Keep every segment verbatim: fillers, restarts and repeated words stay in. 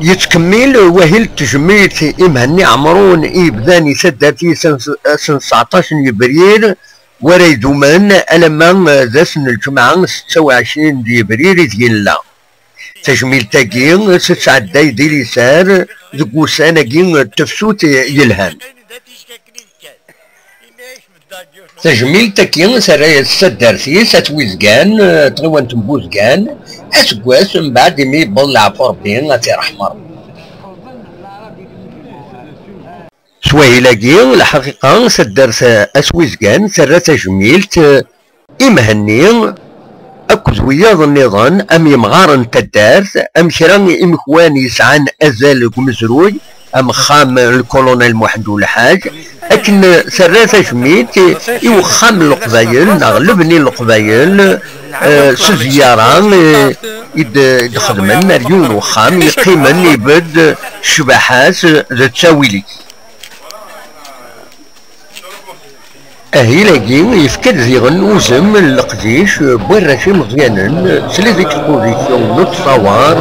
Yettkemmil wahil n tejmilt i Mhenni Ɛemrun i yebdan i taddart-is ass n tseɛṭac n yebrir, wara idumen alamma d ass n lǧemɛa setta u ɛecrin d yebrir ideg nella. Tajmilt-agi tesɛedday di liser deg wussan-agi n tefsut yelhan. Tajmilt-agi terra-yas taddart-is At Wizgan, eh, tɣiwant n Buzgan, aseggas mbeɛd imi yewweḍ leɛfu Rebbi ad tt-iṛeḥm Rebbi. S wahil-agi, lḥaqiqa, taddart At Wizgan terra tajmilt, eh, i Mhenni akked wiyaḍ nniḍen am yemɣaren n taddart, am kra imekwan yesɛan azal deg umezruy, am axxam n lkulunel Muḥend Ulḥaǧ, akken terra tajmilt i wexxam n Leqbayel neɣ lebni n Leqbayel, eh, s zzyara, eh, i d-, i d-xedmen ar yiwen n wexxam yeqqimen ibedd ccbaḥa-s d ttawilit. Ahil-agi yefka-d diɣen uzem n leqdic n warrac imeẓyanen s les expositions n uṣṣawar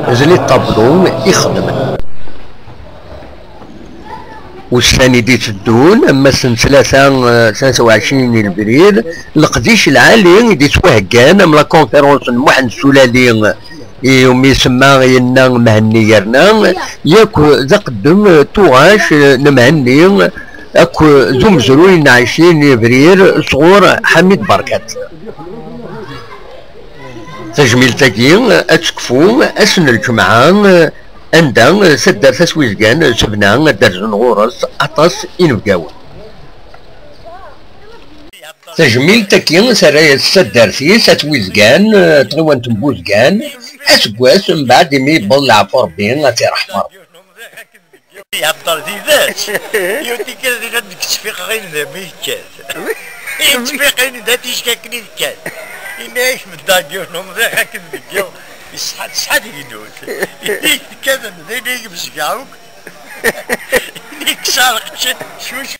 d les tableaux i xedmen. Ussan i d-iteddun, am ass n tlata, eh, tlata u ɛecrin i lebrir, leqdic lɛali i d-ittwaheggan am la conférence n Muḥend Sulali, i umi isemma yenna Mhenni yerna, yak d aqeddem tuɣac n Mhenni akked umezruy n ɛecrin yebrir sɣur Ḥamid Berkat. Tajmilt-agi ad tekfu ass n lǧemɛa, anda taddart At Wizgan tebna ad d-rzen ɣur-s aṭas inebgawen. Tajmilt-agi terra-yas taddart-is At Wizgan, eh, tɣiwant n Buzgan, aseggas mbeɛd imi yewweḍ leɛfu Rebbi ad tt-iṛeḥm Rebbi. Ihedder tidet. Yiwet tikkelt dinna deg ttfiqeɣ-in d ami yekkat. Ttfiqeɣ-in d ticki akken i tekkat. Ini-ak beddeɣ deg yiwen umḍiq akken deg yiḍ. Yesḥa, tesḥa tegnut. Ini-ak tekkat d ayen i yemzegɛuk. Ini-ak kkes areqci.